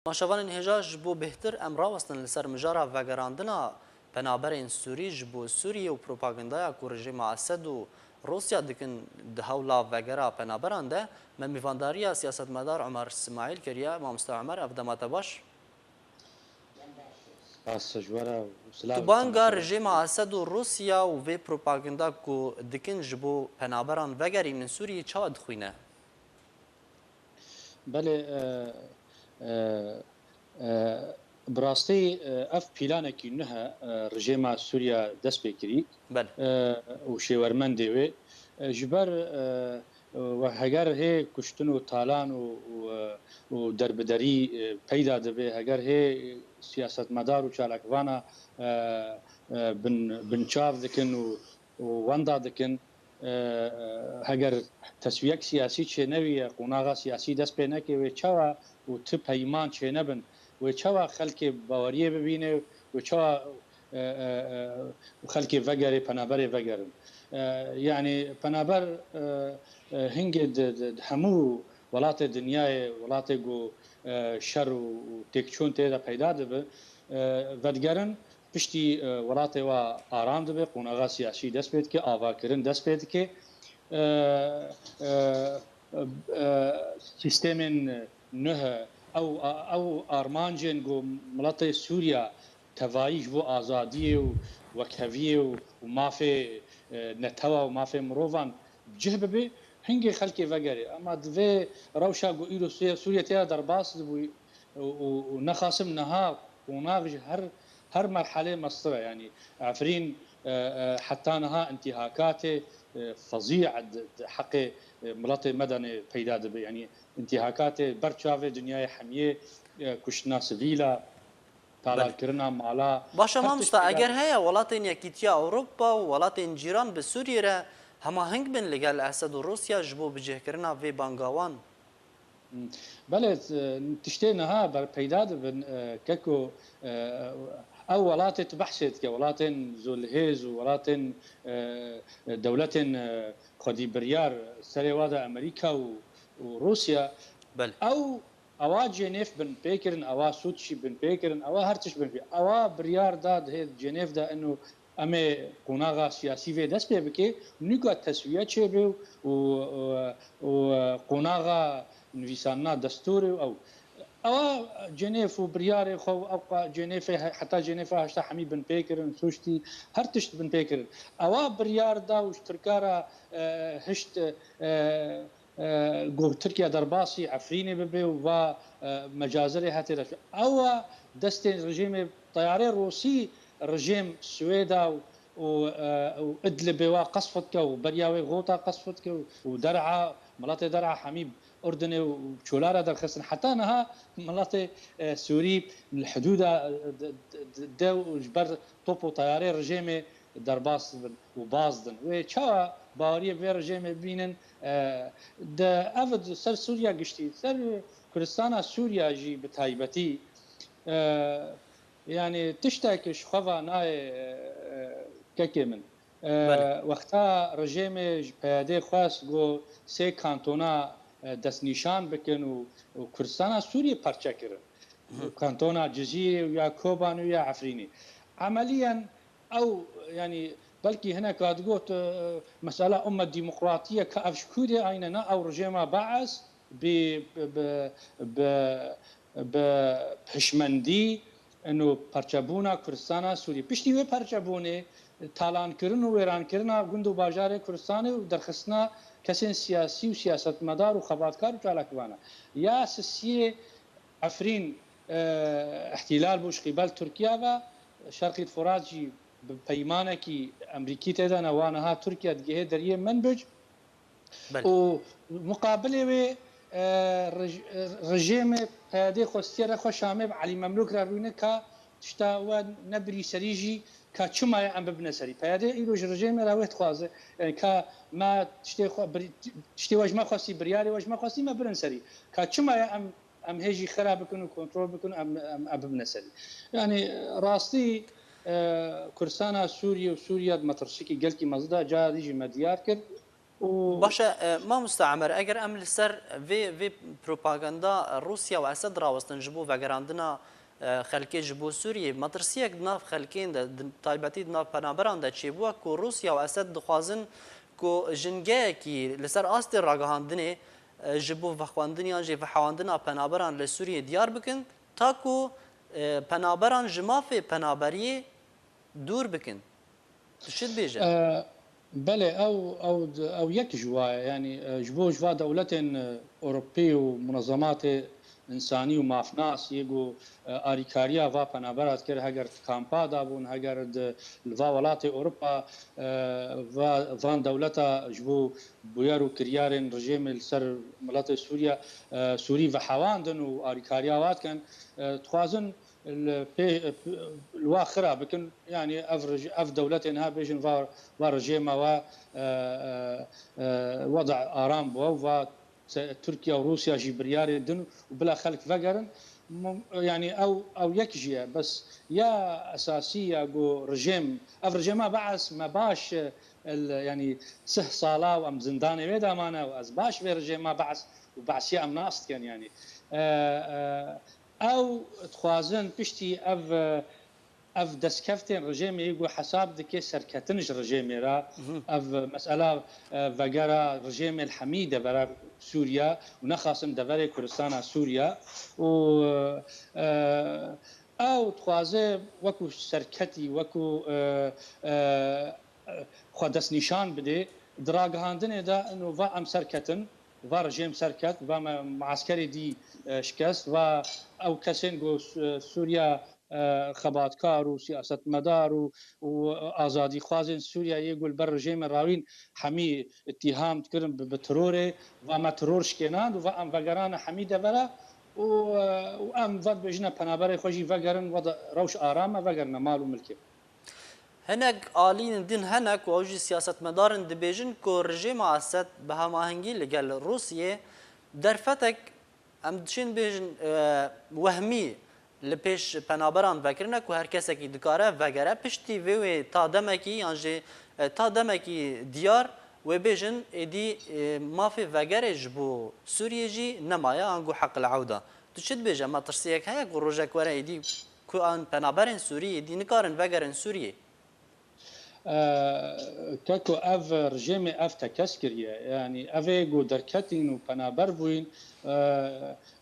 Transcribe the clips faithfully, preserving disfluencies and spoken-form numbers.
Temaşevanên hêja, ji bo bêhtir em rawestin li ser mijara vegerandina penaberên Sûrî ji bo Sûriyê û propagandaya ku rejêma Esed û Rûsya dikin di hewla vegera penaberan de, me mîvandariya siyasetmedar Omer Simaîl kiriye. Mamoste Omer, ev dema te baş. Spas ji we re û silav Tu li banga temaşevanê. Rejêma Esed û Rûsya û vê propaganda ku dikin ji bo penaberan vegerînin Sûriyê çawa dixwîne? Belê, e, e, e, bi rastî, e, ev planekî nuh e, e, rejêma Sûriya dest pê kirî, Belê. e, û şêwermendê wê. E, ji ber, e, e, we heger hê kuştin û talan û, û, e, û derbiderî, e, peyda dibe, heger hê siyasetmedar û çalakvana, e, e, bin, binçav dikin û, û wenda dikin, e, e, heger teswiyek siyasî çênewî ye, qonaxa siyasî dest pê neke, wê çawa û ti peyman çênebin, wê çawa xelkê baweriyê bibîne, wê çawa, e, e, e, xelkê vegerê, penaberê vegerin. E, yanî penaber, e, e, hingê di, di, di hemû welatê dinyayê, welatê ku, e, şer û, û têkçûn tê de peyda dibe, e, vedigerin, piştî, e, welatê wa aram dibe, qonaxa siyasî dest pê dike, avakirin dest pê dike. E, e, e, sîstemên nuh, ew, ew armancên ku miletê Sûriya tevayî ji bo azadiyê û wekheviyê û, û mafê, e, netewa û mafê mirovan bi cih bibe, hingê xelkê vegerê. Ema di vê rewşa ku îro Sûriye, Sûriye tê de derbas dibû, û, û, û nexasim niha qonax ji her, her merhelê mestir e. Yanî Efrîn, e, e, heta niha intîhakatê, e, fezî di, di heqê, e, miletê medenê peyda dibe. Yanî intîhakatê ber çavê dinyayê hemiyê, e, kuştina sivîla, Belê. talarkirina mala, Baş e her tişt mamosta, peyda eger dibe. heye welatên Yekîtiya Ewropa û welatên cîran bi Sûriyê re hemaheng bin li gel Esed û Rûsya ji bo bicihkirina vê banga wan? Hmm. Belê, e, tiştê niha ber peyda dibin, e, keko, e, ew welatê tu behsê dike, welatên zolhêz û welatên, e, dewletên, e, xwedî biryar, serê wa de Amerîka û, û Rûsya, Belê. ew, ewa Cenêv bin pê kirin, ewa Sûçî bin pê kirin, ewa her tişt bin pê. Ewa biryar da dihê Cenêv de ino Em ê qonaxa siyasî vê dest pê bike, nûka teswiye çêbe û, û, û, û qonaxa nivîsandina destûrê û ew. Ewa Cenêf û biryarê xwe û ew qa-, Cenêfê he-, heta Cenêfa heşta hemî binpê kirin, sûştî, her tişt binpê kirin. Ewa biryar da û ji Tirka re, e, hişt, e, e, ku Tirkiye derbasî Efrînê bibe û va, e, Mecazirê hete re. Ewa destên rejîmê teyarê Rûsî, rejîm Swêda û, û, e, û Idlibê wa qesf dike û beriya wê Xota qesf dike û, û Der'a, miletê Der'a hemî Urdunê û Çola re derxistin. Heta niha miletê, e, Sûrî li hidûda, e, de, de, de, de û ji ber top û teyarê rejîmê derbas bin û baz din. Wê çawa baweriyê bi vê rejêmê bibînin? E, de ev di ser Sûriya giştî, ser Kurdistana Sûriya jî bi taybetî, e, yanî tiştek ji xwe va nayê, e, kekê min. E, Belê. Wexta rejêmê ji P Y D'ê xwest ku sê kantona, e, destnîşan bikin û, û Kurdistana Sûriyê parçe kirin. Hı. Kantona Cizîrê û ya Kobanê û ya Efrînê. Emeliyen ew, yanî belkî hinek a digot, e, mesela umme demokratî ye, ka ev ji ku dê ayne, na ew rejêma Baes bi, bi, bi, bi, bi hişmendî ino parçebûna Kurdistana Sûrî. Piştî wê parçebûnê, talankirin û wêrankirina gund û bajarê Kurdistanê û derxistina kesên siyasî û siyasetmedar û xebatkar û çalakvana. Ya sisiyê Efrîn, e, îhtîlal bû ji qîbel Tirkiye ve, Şerqî Furat jî bi peymanekî Emerîkî tê de ne, wa niha Tirkiye digihê deriyê Minbic. Belê. Û muqabilê wê, e, rej-, e, rejêmê P Y D'ê xwestiye re xwe Şamê bi Elî Memlûk re rûne ka tişta we nebirî serî jî ka çima ye em bibine serî. P Y D îro ji rejêmê re wê dixwaze. Yanî ka me tiştê xwe birî-, tiştê we ji me xwestî, biryarê we ji me xwestî, me birin serî. Ka çima ye em, em hê jî xera bikin û kontrol bikin, em, em, em bibine serî. Yanî rastî, e, Kurdistana Sûriyê û Sûriya di metirsikî gelkî mezin de cara dî jî me diyar kir. Û Baş e, e, mamosta Emer, eger em li ser vê, vê propaganda Rûsya û Esed rawestin ji bo vegerandina, e, xelkê ji bo Sûriyê, metirsiyek di nav xelkên de, di taybetî di nav penaberan de çêbûye ku Rûsya û Esed dixwazin ku jingeyekî li ser astê ragihandinê, e, ji bo vexwendin yan jî vehewandina penaberan li Sûriyê diyar bikin, ta ku, e, penaberan ji mafê penaberiyê dûr bikin. Tu çi dibêje? E, belê, ew, ew, ew yek ji wa ye. Yanî, e, ji bo ji va dewletên, e, Ewropî û munezematê însanî û mafnas yê ku, e, arîkariya va penabera dikir, heger di kampa da bûn, heger di, li va welatê Ewropa, e, va, van dewleta ji bo bûyer û kiryarên rejêmê li ser miletê Sûriye, e, Sûrî vehewandin û arîkariya wa dikin, e, dixwazin li pê-, li wa xira bikin, yanî ev rij-, ev dewletê niha bêjin va, va rejêma we, e, e, e, weda aram bû, va te-, Tirkiye û Rûsya jî biryarê din û bila xelk vegerin. Mum-, yanî ew, ew yek jî ye, bes ya esasî ya ku rejêm, ev rejêma Bees me baş, e, el, yanî sih sala û em zindanê wê de mane û ez baş vê rejêma Bees û Beesiya em nas dikin, yanî. E, e, Ew dixwazin piştî ev, ev destkeftên rejêmê yê ku hesab dike serketin ji rejêmê re, ev mesela, e, vegera rejêmê li hemî devera Sûriye û nexasim deverê Kurdistana Sûriye û, e, ew dixwaze wekû serketî, wekû, e, e, xwe destnîşan bidê. Di ragihandinê de ino va em serketin, va rejêm serket, va me muaskerê dî, e, şikest, va ew kesên ku Su-, Sûriya, e, xebatkar û siyasetmedar û, û azadîxwazên Sûriya yê ku li ber rejêmê rawîn hemî îttîham dikirin bi, bi terorê, va me teror şikênand û va em vegerane hemî devera û, e, û em vedibêjine penaberê xwe jî vegerin, weda rewş aram e, vegerine mal û milkê. Hinek aliyên din hene ku ew jî siyasetmedarin dibêjin ku rejêma Esed bi hemahengî li gel Rûsiyê derfetek, em dişên bêjin, e, wehmî li pêş penaberan vekirine ku her kesekî dikare vegere. Piştî vê wê ta demekî yan jî, e, ta demekî diyar wê bêjin êdî, e, mafê vegerê ji bo Sûriyê jî nemaye ango heq el ewda. Tu çi dibêje? Metirsiyek heye ku rojek were êdî ku an penaberên Sûrî êdî nikarin vegerin Sûriyê? E, Keko, ev rejêmê ev tekez kiriye. Yanî ev ê ku derketîn û penaber bûyîn, e,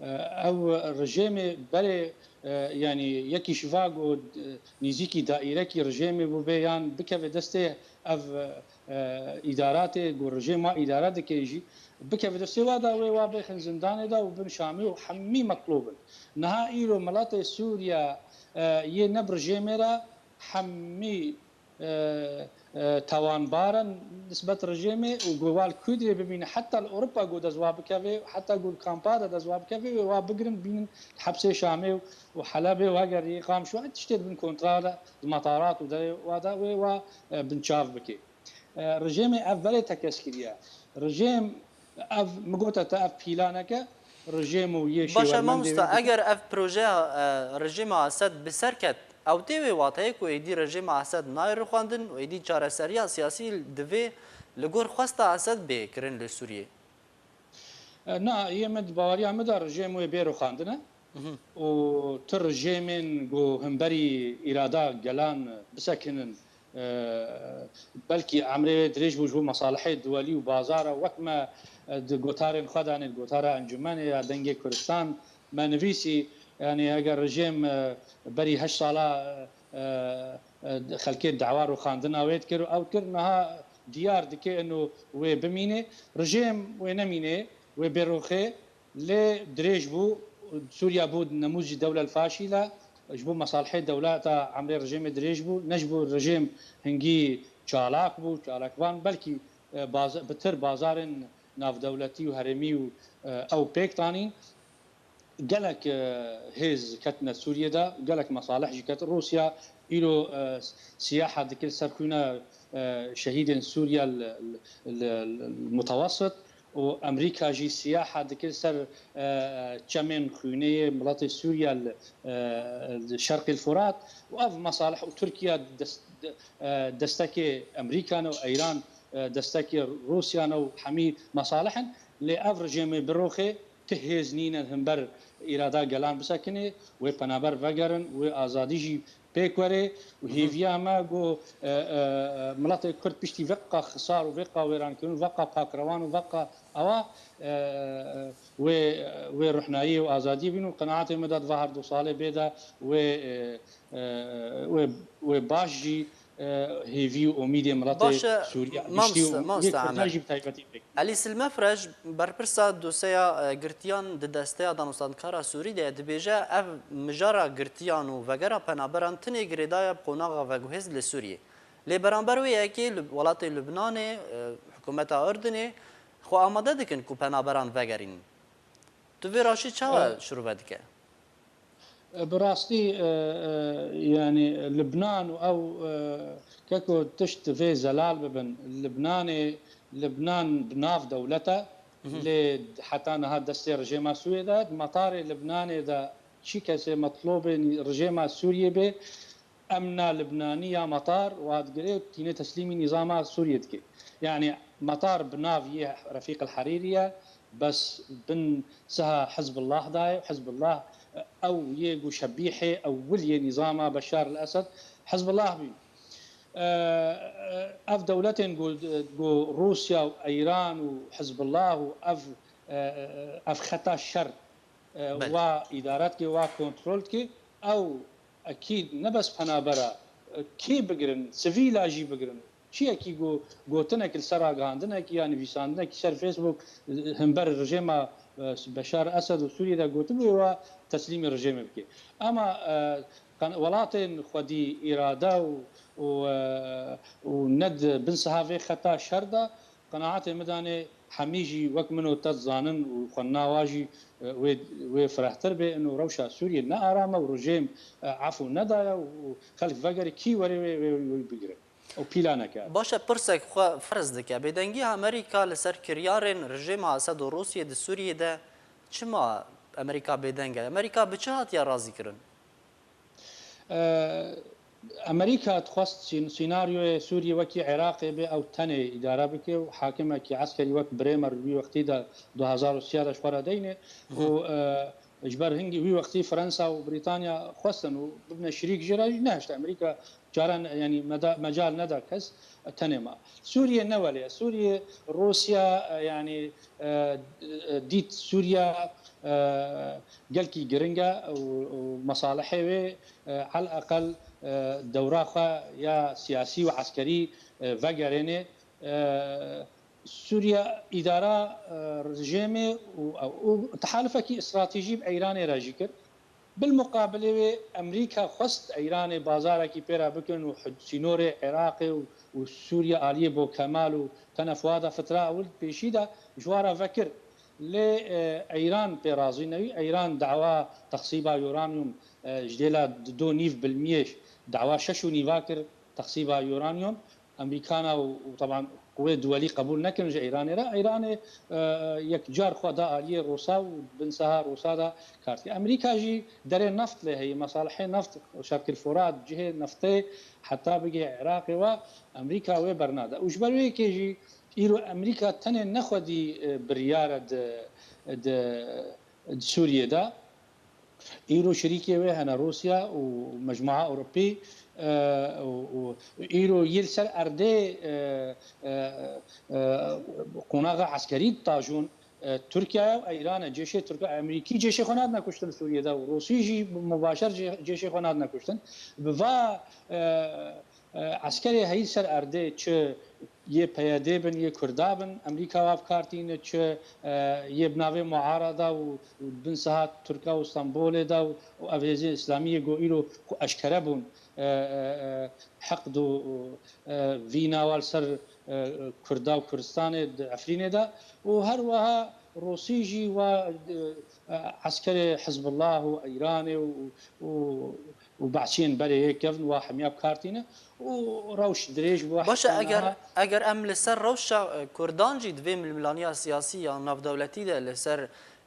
e, ew rejêmê berê, e, yanî yekî ji va ku, e, nîzîkî daîrekî rejêmê bûbê yan bikeve destê ev, e, îdaratê ku rejêma îdare dike jî bikeve destê wa da wê wa bêxin zindanê de û bin şamê û hemî metlûb in. Niha îro miletê Sûriye, e, yê ne bi rejêmê re hemî, e, e, tawanbar in nisbet rejêmê û ku wa li Kudrê bimîne, heta li Ewropa ku dest wa bikeve, heta ku li kampa de dest wa bikeve, wê wa bigirin bînin hepsê Şamê û, û Helebê û heger yê qamşo tiştê di bin kontra de, di metarat û derê wa de wê wa, e, binçav bike. E, rejêmê ev verê tekez kiriye. Rejêm ev, min gote te, ev pîlanek e. Rejêm û yê Baş e, şêwermendê mamosta, wê dikin. Eger ev projeya, e, rejêma Esed bi ser ket, ew tê wê wateyê ku êdî rejêma Esed nayê rixwendin û êdî çareseriya siyasî divê li gor xwesta Esed bê kirin li Sûriyê? E, na, yê min di baweriya min de rejêm wê bê rixwendine. Mhm. Û tu rejêmên ku hemberî îrada gelan bisekinin, e, belkî emrê wê dirêj bû ji bo mesalihê duwelî û bazar e. Wek me, e, di gotarên xwe de, yanî di gotara Encûmenê ya Dengê Kurdistan me nivîsî, yanî eger rejêm, e, berî heşt sala, e, e, xelkê dawa rûxandina wê dikir û ew dikir, niha diyar dike ino wê bimîne. Rejêm wê nemîne, wê bêroxê. Lê dirêj bû, Sûriya bû nemûzî dewlel faşîle, ji bo mesalihê dewleta emrê rejêmê dirêj bû, ne ji bo rejêm hingî çalak bû, çalakvan, belkî, e, baza-, bi tir bazarên navdewletî û herêmî û, e, ew pêk tanîn. Gelek, e, hêz ketine Sûriyê de, gelek mesalih jî ket. Rûsya îro, e, siyaha dikir ser xwîna, e, şehîdên Sûriya li, li, li, li Mutewesit. û Amerîka jî siyaha dikir ser, e, çemên xwînê yê miletê Sûriya li, e, li Şerqî Furat û ev mesalih û Tirkiye dest-, e, destekê Amerîka ne û Eyran, e, destekê Rûsya ne û hemî mesalih in. Lê ev rejêmê biroxê, ti hêz nîne himber îrada gelan bisekinê, wê penaber vegerin, wê azadî jî pêk werê. Û hêviya me ku, e, e, miletê Kurd piştî veqa xisar û veqa wêrankirin, veqa pakrewan û veqa ewa, e, wê, wê ruhnayî û azadî bîn û qenaetê me de di va her du salê bê de wê, e, e, wê, wê baş jî, e, hêvî û umîdê miletê Baş e, Sûriye, giştî û mamoste, yê mamoste Kurdan Emer. Jî bi taybetî pêk. Elî Silmefreş, berpirsa doseya, e, girtiyan di desteya danûstandkara Sûrî de ye, dibêje ev mijara girtiyan û vegera penaberan tinê girêdayî bi qonaxa veguhêz li Sûriyê. Lê beramber wê yekê li welatê Lubnanê, e, hikûmeta Urdunê xwe amade dikin ku penaberan vegerînin. Tu vê raşî çawa E, şirove dike? E, bi rastî, e, e, yanî Libnan û ew, e, keko tişt vê zelal bibin. Libnanê, Libnan bi nav dewlet e, Hı hı. lê heta niha destê rejêma Sûriyê de, di metarê Libnanê de çi kesê metlobê nî-, rejêma Sûriyê bê, emna Libnanî ya metar wa digire, tîne teslîmî nîzama Sûriyê dike. Yanî metar bi nav yê Refîq el Herîrî ye, bes bin siha Hizbullah dayê. Hizbullah, e, ew yê ku şebîhê ewil yê nîzama Beşar el Esed, Hizbullah bî. E, e, ev dewletên ku, ku Rûsya û Eyran û Hizbullah û ev, e, e, ev xeta şer, e, Belê. wa îdare dike, wa kontrol dike, ew ekîd ne bes penabera, e, kê bigirin, sivîla jî bigirin. Çiyekî ku gotinek li ser ragihandinekî ya nivîsandinekî ser Facebook, e, himber rejêma, e, Beşar Esed û Sûriyê de gotibû, wa teslîmê rejêmê bike. Ama, e, qen-, welatên xwedî îrade û, û, e, û ne di bin siha vê xeta şer de, qenaetê min danê hemî jî wek min û te dizanin û xwendina wa jî, e, wê, wê firehtir bê, ino rewşa Sûriyê ne aram e û rejêm, e, efû nedaye û, û xelk vegerê kî were wê, wê, wê bigire û pîlaneke. Baş e, pirsek xwe ferz dike. Bêdengî Amerîka li ser kiryarên rejêma Esed û Rûsiyê di Sûriyê de çima Amerîka bêdeng e? Amerîka bi çi hatiye razîkirin? E, Amerîka dixwest sîn-, sînaryoyê Sûriyê wekî Iraqê bê, ew tenê îdare bike û hakimekî eskerî wek Bremer wî wextî de du hezar û sî de ji xwe re deyne. Hı hı. Û, e, ji ber hingî wî wextî Fransa û Brîtanya xwestin û bibine şirîk jê re jî nehişte. Amerîka cara ne-, yanî meda-, mecal neda kes, e, tenê ma. Sûriye ne welê ye. Sûriye, Rûsya, e, yanî, e, e, dît Sûriya, e, gelkî giring e û, û mesalihê wê, e, eleqel, e, dewra xwe ya siyasî û eskerî, e, vegerêne. E, Sûriya îdara, e, rejêmê û, û tehalifekî stratejî bi Eyranê re jî kir. Bilmuqabilê wê Amerîka xwest Eyranê bazarekî pê re bikin û hud-, sînorê Iraqê û, û Sûriye aliyê Bo Kemal û tenefwa de fitra ewil pêşî de ji wa re vekir. Lê, e, Eyran pê razî nebî. Eyran dawa texsîba uranyum, e, ji dêla du û nîv bilmiyê dawa şeş û nîva kir texsîba uranyum. Amerîkana û, û teban quwê duwelî qebûl nekirin ji Îranê re. Îranê, e, yek car xwe da aliyê Rûsa û bin siha Rûsa de kar dike. Amerîka jî derê neft lê heye, mesalihê neft, Şerqil Furat, cihê neftê heta bigê Iraqê we, Amerîka wê bernade. Û ji ber wê yekê jî îro Amerîka tenê ne xwedî, e, biryar e di, di, di Sûriyê de. Îro şirîkê wê hene Rûsya û Mecmua Ewropî, e, û, û îro yê li ser erdê, e, e, e, qonaxa eskerî ditajûn, e, Tirkiye û Îran e. Cêşê Tirk û Amerîkî cêşê xwe nadine kuştin li Sûriyê de û Rûsî jî mubaşer cê-, cêşê xwe nadine kuştin. Bi va, e, e, eskerê heyî ser erdê çi yê P Y D bin, yê Kurda bin, Amerîka wa bi kar tîne, çi, e, yê bi navê muarada û, û bin siha Tirka û Stenbolê de û, û ev hêzên Îslamî yê ku îro ku eşkere bûn, e, e, e, heqd û, û, e, vîna wa li ser, e, Kurda û Kurdistanê di Efrînê de û her wiha Rûsî jî wa, e, e, eskerê Hizbullah û Îranê û, û, û behsiyên berê yê kevin wa hemiya bi kar tîne û rewş dirêj bû. Baş e, heta eger, niha eger em li ser rewşa, e, Kurdan jî di vê milmilaniya siyasî ya navdewletî de li ser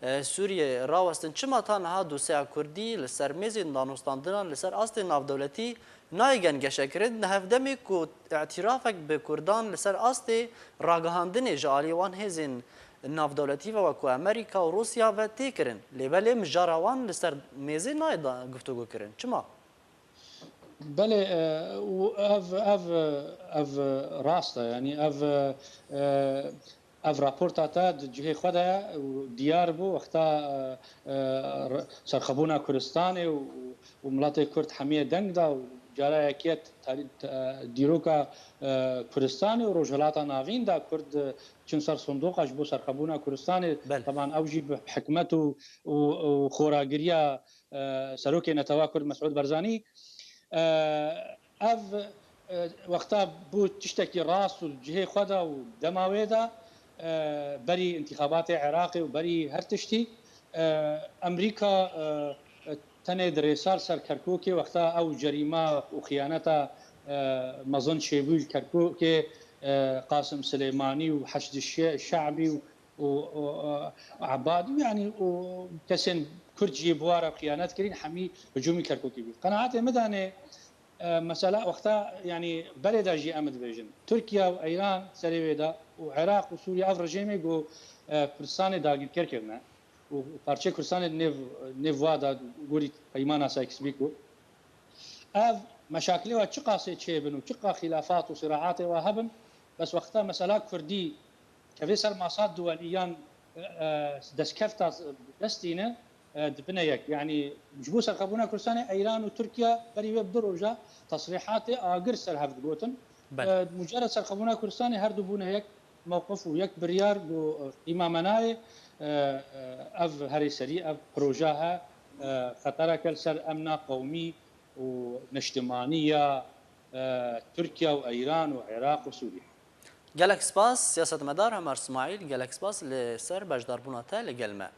e, Sûriyê rawestin, çima ta niha doseya Kurdî li ser mêzên danûstandinan li ser astê navdewletî nayê gengeşekirin? Di hevdemê ku îtirafek bi Kurdan li ser astê ragihandinê ji alî wan hêzên navdewletî ve wekû Amerîka û Rûsya ve tê kirin, lê belê mijara wan li ser mêzê nayê da-, guftûgokirin. Çima? Belê, e, û ev, ev, ev rast e. Yanî ev, e, ev raporta te di cihê xwe de ye û diyar bû. Wexta, e, e, re-, serxwebûna Kurdistanê û, û miletê Kurd hemiyê deng da û cara yekê tarî-, te-, dîroka, e, Kurdistanê û Rojhilata Navîn da Kurd, e, çin ser sindoqa ji bo serxwebûna Kurdistanê. Belê. Teban ew jî bi hikmet û, û, û xoragiriya, e, Serokê Netewa Kurd Mesûd Barzanî. E, ev, e, wexta bû tiştekî rast û cihê xwe de û dema wê de, e, berî întîxabatê Iraqê û berî her tiştî, e, Amerîka, e, e, tenê dirêsar ser Kerkûkê, wexta ew cerîma û xiyaneta, e, mezin çêbû ji Kerkûkê, e, Qasim Silêmanî û Heşdî Şe-, Şe'bî û, û, û, e, Ebadî û, yanî, û kesên Kurd jî bi wa re xiyanet kirîn, hemî hicûmî Kerkûkê bû. Qenaetê min danê, e, mesela wexta, yanî berê de jî em dibêjin, Tirkiye û Îran serê wê de û Iraq û Sûriye ev rejîmê ku, e, Kurdistanê dagirker kirine û parçeyê Kurdistanê nêv, nêv wa de gorî peymana Sykes-Picot. Ev meşakilê wa çiqasê çêbin û çiqa xîlafat û siraatê wa hebin, bes wexta mesela Kurdî kevê ser masa duwelî yan, e, e, destkefta destîne, e, dibine yek. Yanî ji bo serxwebûna Kurdistanê Îran û Tirkiye berî wê bi du roja tesrîhatê agir ser hev digotin. Belê. E, mucerred serxwebûna Kurdistanê her du bûne yek mewqif û yek biryar ku, e, qîma me nayê, e, e, ev herê serî, ev proje he, e, xetereke li ser emna qewmî û niştimanî ya, e, Tirkiye û Îran û Iraq û Sûriye. Gelek spas, siyasetmedar Hemer Smaîl, gelek spas li ser beşdarbûna te li gel me.